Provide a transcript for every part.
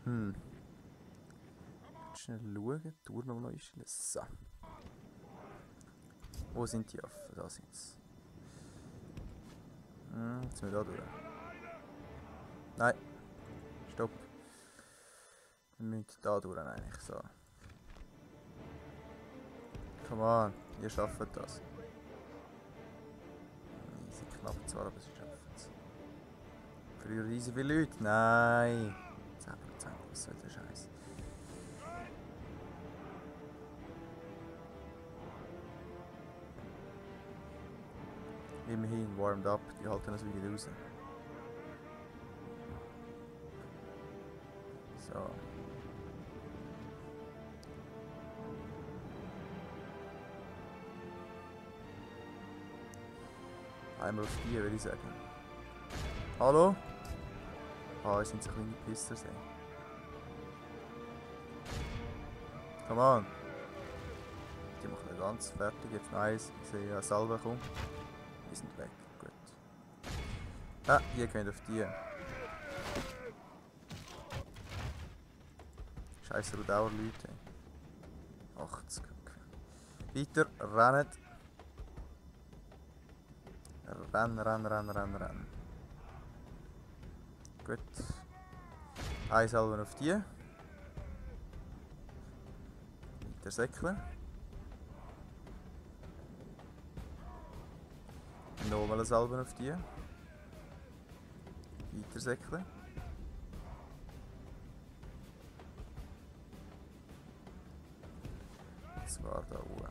Schnell schauen, die Tour noch einstellen. So. Wo sind die Affen? Da sind sie. Jetzt sind wir da durch. Nein. Stopp. Wir müssen da durch eigentlich. So. Come on, ihr schafft das. Easy knapp zwar, aber sie schaffen es. Früher riesig viele Leute. Nein. 10%, was soll der Scheiß? Immerhin warmed up, die halten das wieder raus. So. Einmal auf die, würde ich sagen. Hallo? Ah, es sind so kleine Pisser. Come on. Die machen wir ganz fertig. Jetzt nice. Ich sehe ja Salve kommen. Die sind weg. Gut. Ah, ihr könnt auf die. Scheiße, du Dauerleute. 80. Weiter, rennen. Rennen. Gut. Ein Salven auf die. Weiter säckeln. Nochmal ein Salven auf die. Weiter säckeln. Das war da oben.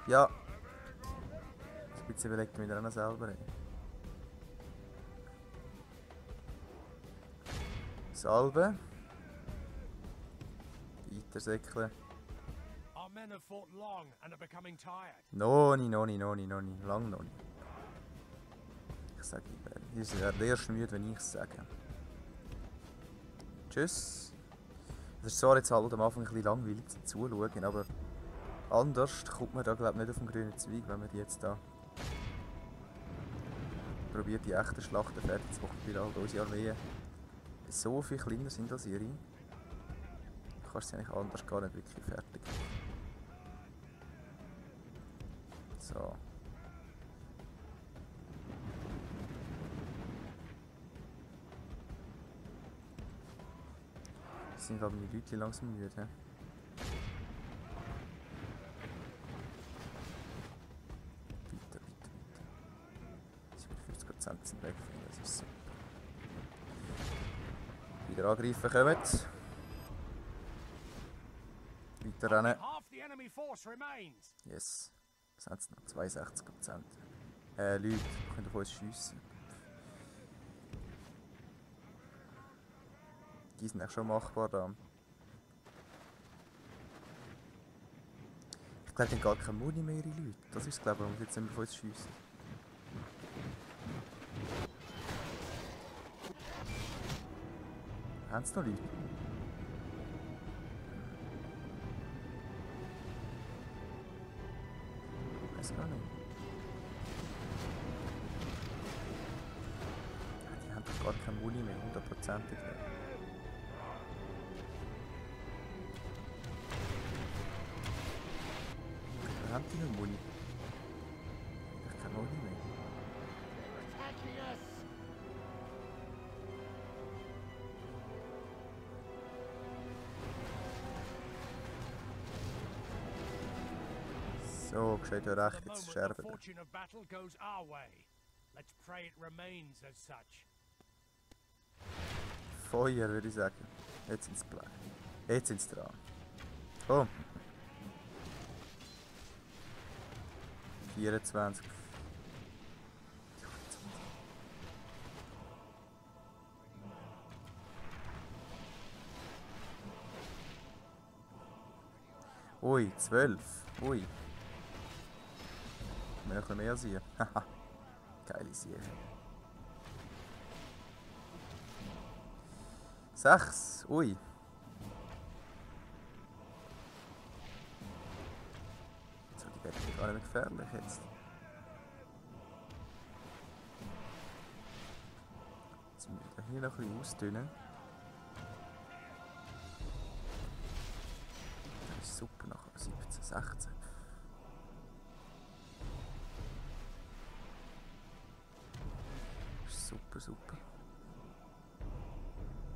Ja. Jetzt überlegt mir wieder selber ein. Salbe. Weiter säckeln. Noni. Lang noch nicht. Ich sage lieber. Ihr werdet erst müde, wenn ich es sage. Tschüss. Es ist zwar jetzt halt am Anfang ein bisschen langweilig zum Zuschauen, aber anders kommt man da glaube ich nicht auf den grünen Zweig, wenn man die jetzt da probiert, die echten Schlachten fertig zu machen, weil halt unsere Armeen so viel kleiner sind als ihre. Du kannst sie eigentlich anders gar nicht wirklich fertig machen. So. Jetzt sind aber die Leute langsam müde. He? Weiter. 50% sind weg, das ist super. Wieder angreifen kommen. Weiter rennen. Yes. Was haben sie noch? 62%. Leute, können auf uns schiessen. Die sind auch schon machbar da. Ich glaube, die haben gar keine Muni mehr, ihre Leute. Das ist es, glaube ich, warum sie jetzt nicht mehr auf uns schiessen. Haben sie noch Leute? Ich weiß gar nicht. Die haben doch gar keine Muni mehr, 100%ig nicht. Haben die noch Muni? Ich habe keine Muni mehr. So, gescheit ja recht, jetzt scherben. Feuer, würde ich sagen. Jetzt sind sie blank. Jetzt sind sie dran. Oh. 24. Ui, 12. Ui. Ein bisschen mehr sehen. Haha. Geile Serie. 6. Ui. So, die werden gar nicht mehr gefährlich jetzt. Jetzt müssen wir hier noch ein bisschen ausdünnen. super, nachher 17, 16. Super, super.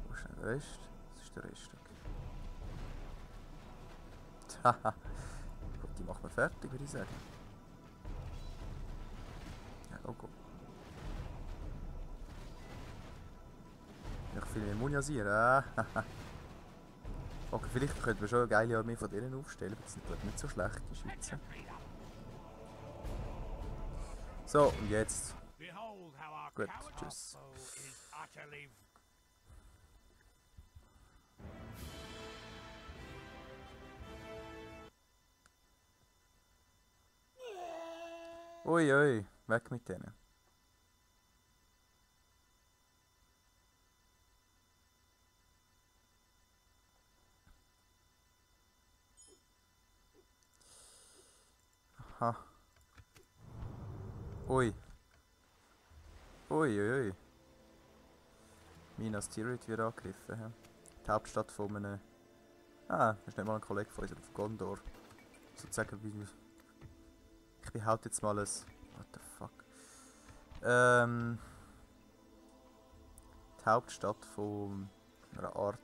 Wo ist denn der Rest? Das ist der Rest. Haha. Gut, die machen wir fertig, würde ich sagen. Ja, Logo. Noch viel mehr Muniasieren. Okay, vielleicht könnten wir schon eine geile Armee von denen aufstellen. Das sind glaube ich nicht so schlecht, die Schützen. So, und jetzt. Gut, tschüss. Ui, ui, weg mit denen. Aha. Ui. Ui, ui, ui. Minas Tirith wird angegriffen. Ja. Die Hauptstadt von einem... Ah, das ist nicht mal ein Kollege von uns, von Gondor. Sozusagen wie... Ich behaupte jetzt mal ein... What the fuck? Die Hauptstadt von einer Art...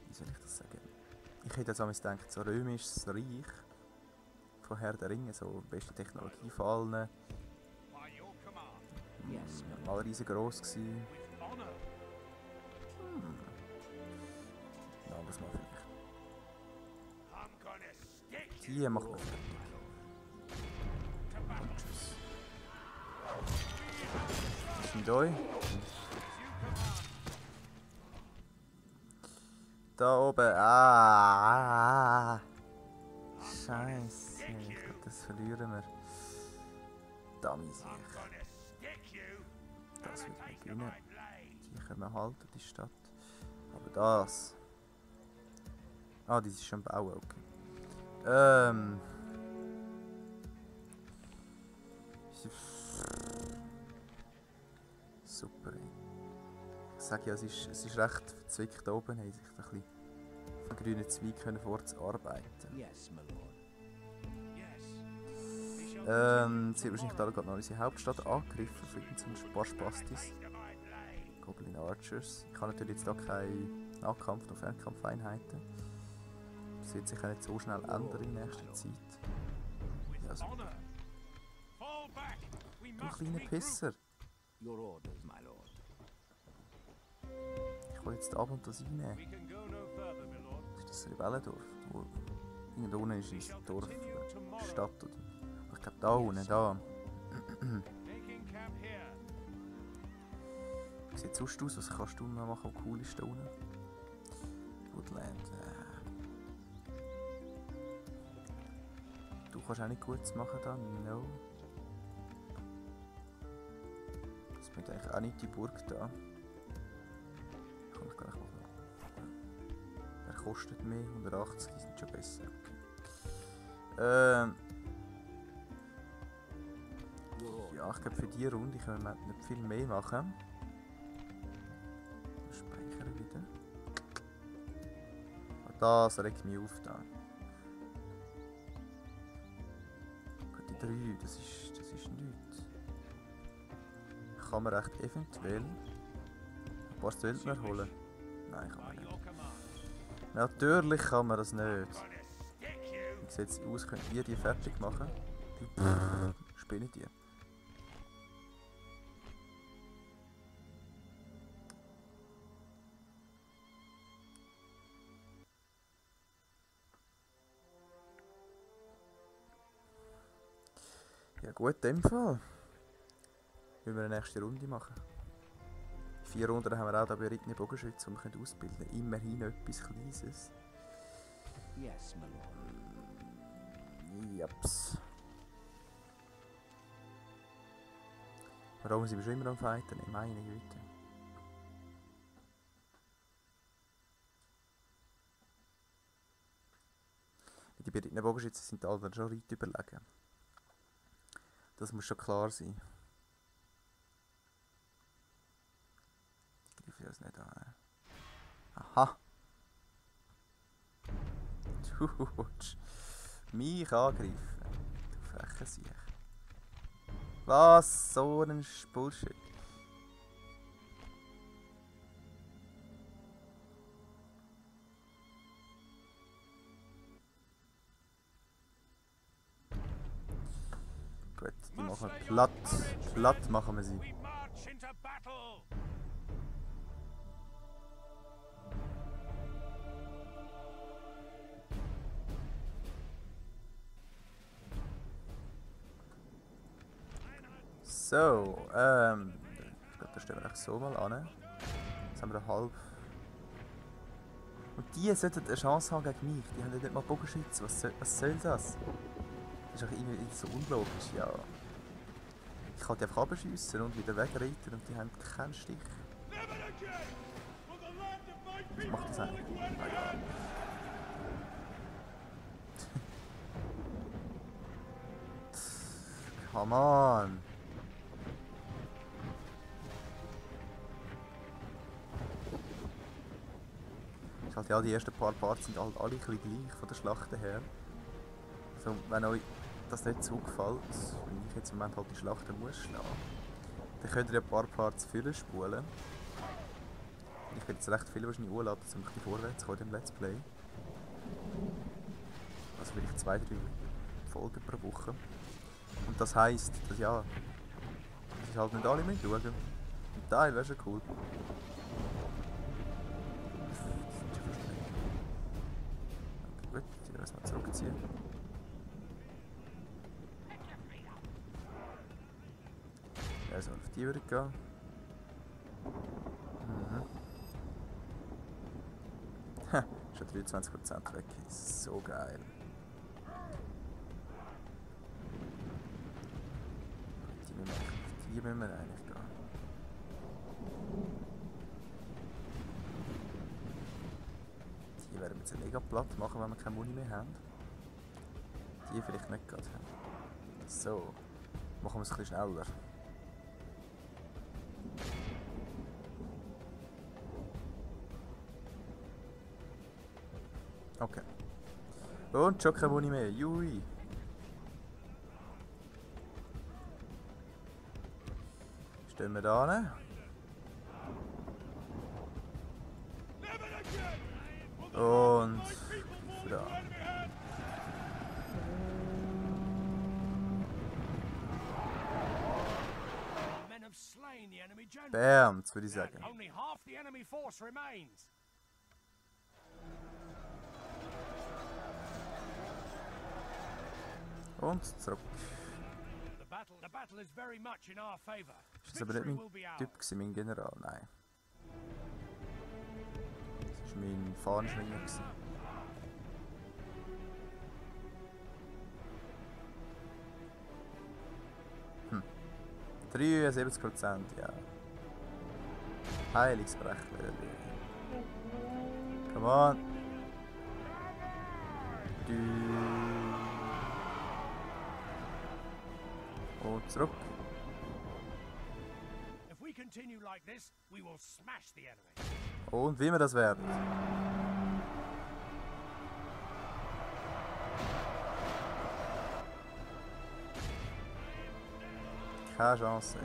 Wie soll ich das sagen? Ich hätte jetzt einmal gedacht, so römisches Reich von Herr der Ringe, so beste Technologie von allen. Mal riesengroß gewesen. Ja, das mal vielleicht. Die machen wir fertig. Und tschüss. Was sind euch? Da oben. Scheiße. Ich glaube, das verlieren wir. Dummy sich. Das wird nicht gewinnen. Die können wir halten, die Stadt. Aber das. Ah, die ist schon bauen, okay. Super. Ich sage ja, es ist recht verzwickt da oben, haben sich da ein bisschen von grünen Zweigen vorzuarbeiten. Sie hat wahrscheinlich da gerade noch unsere Hauptstadt angegriffen, für ein paar Spastis. Goblin Archers. Ich habe natürlich jetzt da keinen Nahkampf- noch Fernkampfeinheiten. Das wird sich auch nicht so schnell ändern in nächster Zeit. Ja, super. Du kleiner Pisser! Ich will jetzt ab und das reinnehmen. Das ist das Rebellendorf. Irgendwo unten ist ein Dorf, Stadt oder... Ich glaube da unten, da. Wie sieht es sonst aus? Was kannst du noch machen? Cool ist da unten. Woodland. Du kannst auch nicht Gutes machen da? No. Das bringt eigentlich auch nicht die Burg da. Kann ich gar nicht machen. Der kostet mehr, 180, die sind schon besser. Okay. Ja, ich glaube für diese Runde können wir nicht viel mehr machen. Speichern wieder. Das regt mich auf da. Die 3, das ist nichts. Kann man echt eventuell ein paar Söldner holen? Nein, kann man nicht. Natürlich kann man das nicht. Wie sieht es aus? Könnt ihr die fertig machen? Spinnen die? Ja gut, in dem Fall. Wollen wir eine nächste Runde machen. 4 Runden haben wir auch da berittene Bogenschützen, die wir ausbilden können. Immerhin etwas Kleines. Yes, my lord. Japs. Warum sind wir schon immer am Fighten? Ich meine Güte. Die berittenen Bogenschützen sind alle schon weit überlegen. Das muss schon klar sein. Die greifen uns nicht an. Aha! Du willst mich angreifen. Du freche Siech. Was? So ein Bullshit. Gut, die machen wir platt. Platt machen wir sie. We march into battle. So, ich glaube, da stellen wir einfach so mal an. Jetzt haben wir eine halb. Und die sollten eine Chance haben gegen mich. Die haben ja nicht mal Bogenschützen. Was soll das? Das ist auch irgendwie so unlogisch, ja. Ich kann die einfach abschiessen und wieder wegreiten und die haben keinen Stich. Was macht das eigentlich? Ah ja. Come on! Ist halt, ja, die ersten paar Parts sind halt alle ein bisschen gleich von der Schlacht her. Also, wenn euch das nicht so gefällt, wenn ich jetzt im Moment halt die Schlachten muss schlagen, dann könnt ihr ja ein paar Parts füllen spulen. Ich will jetzt recht viel wahrscheinlich anladen, um ein vorwärts zu kommen im Let's Play. Also vielleicht 2, 3 Folgen pro Woche. Und das heisst, dass ja, das ist halt nicht alle mitschauen. Ein Teil wäre schon cool. Gut, die müssen wir zurückziehen. Ja, so auf die würde ich gehen. Ha, schon 23% weg. So geil. Die müssen wir eigentlich gehen. Die werden wir jetzt mega platt machen, wenn wir keine Muni mehr haben. Die vielleicht nicht gerade haben. So, machen wir es ein bisschen schneller. Okay. Und schon keine Muni mehr. Jui. Stehen wir da hin. Und da. Men have slain the enemy general. Bam, das würde ich sagen. Only half the enemy force remains. Und zurück. The battle is very much in our favor. Ist das aber nicht Victory mein will be Typ ours. gewesen, mein General? Nein. Das war mein Fahnenschwinger gewesen. Hm. 73%, ja. Heiligsbrecher. Come on. Und zurück. If we continue like this, we will smash the enemy. Und wie wir das werden. Keine Chance.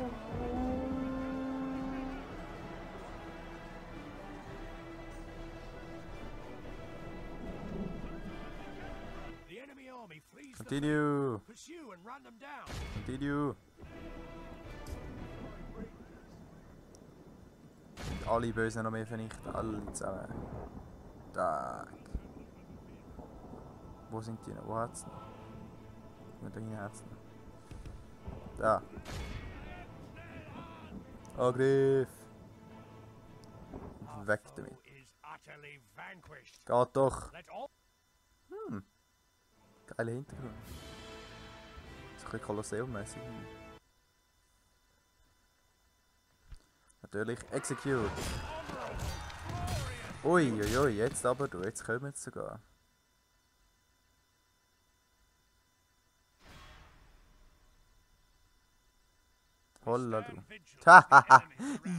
The enemy army flees the Continue. field. Pursue and run them down. Continue. Und alle Bösen noch mehr vernichten. Alle zusammen. Tag. Wo sind die noch? Wo hat's noch? Da hinten hat's noch. Da. Angriff. Weg damit. Is utterly vanquished. Geht doch. Let all Geiler Hintergrund. So ein bisschen Kolosseum-mäßig. Natürlich Execute. Uiuiui, jetzt aber du, jetzt kommen wir sogar. Holla du. Hahaha.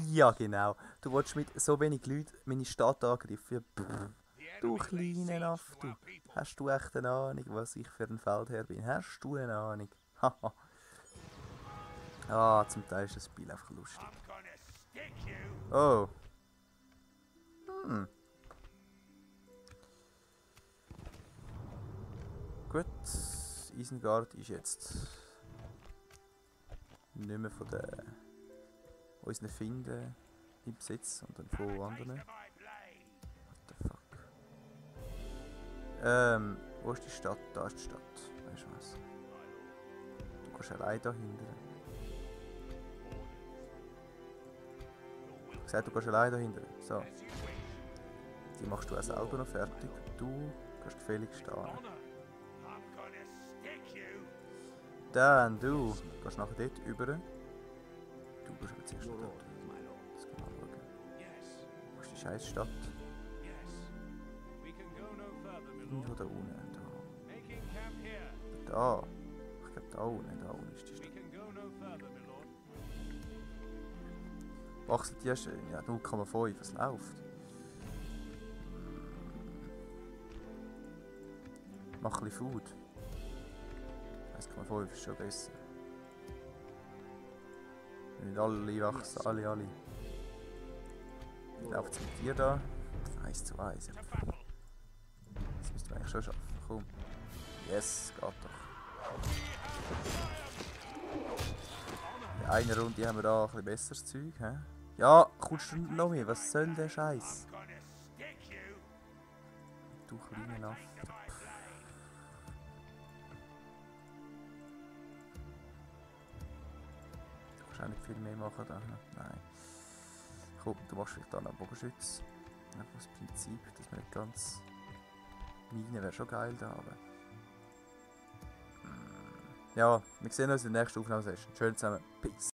Ja genau. Du willst mit so wenig Leuten meine Stadt angreifen. Brrr. the Du kleiner Aff, du. Hast du echt eine Ahnung, was ich für ein Feldherr bin? Hast du eine Ahnung? Haha. Ah, zum Teil ist das Spiel einfach lustig. I'm gonna stick you. Oh. Gut, Isengard ist jetzt nicht mehr von unseren Finden im Besitz, sondern von anderen. To my blade. What the fuck? Wo ist die Stadt? Da ist die Stadt. Weißt du was? Du gehst allein dahinter. Ich habe gesagt, du gehst allein dahinter. So. As you wish. Die machst du auch selber noch fertig. Du kannst gefälligst stehen. Honor. I'm gonna stick you. Dann du gehst nachher dort über. Du gehst aber zuerst Your dort. orders, my lord. Das kann man anschauen. Yes. Wo ist die scheiß Stadt? Yes. We can go no further, my Irgendwo lord. da unten. Making camp here. Da. Ich glaube da unten. Da unten ist die We Stadt. can go no further, my lord. Wachsen die schön? Ja, 0,5. Was läuft? Mach ein bisschen Food. 1,5 ist schon besser. Nicht alle wachsen, alle. Wie läuft es mit dir da? 1 zu 1. To battle. Das müssten wir eigentlich schon schaffen. Komm. Yes, geht doch. In einer Runde haben wir da ein bisschen besseres Zeug. He? Ja, kommst du noch mehr? Was soll der Scheiß? I'm gonna stick you. Du kleiner Aff. To my blade. Du kannst auch nicht viel mehr machen da. Nein. Komm, du machst vielleicht da noch einen Bogenschütz. Einfach das Prinzip, dass wir nicht ganz... Mine wäre schon geil da, aber... Ja, wir sehen uns in der nächsten Aufnahmesession. Schön zusammen. Peace.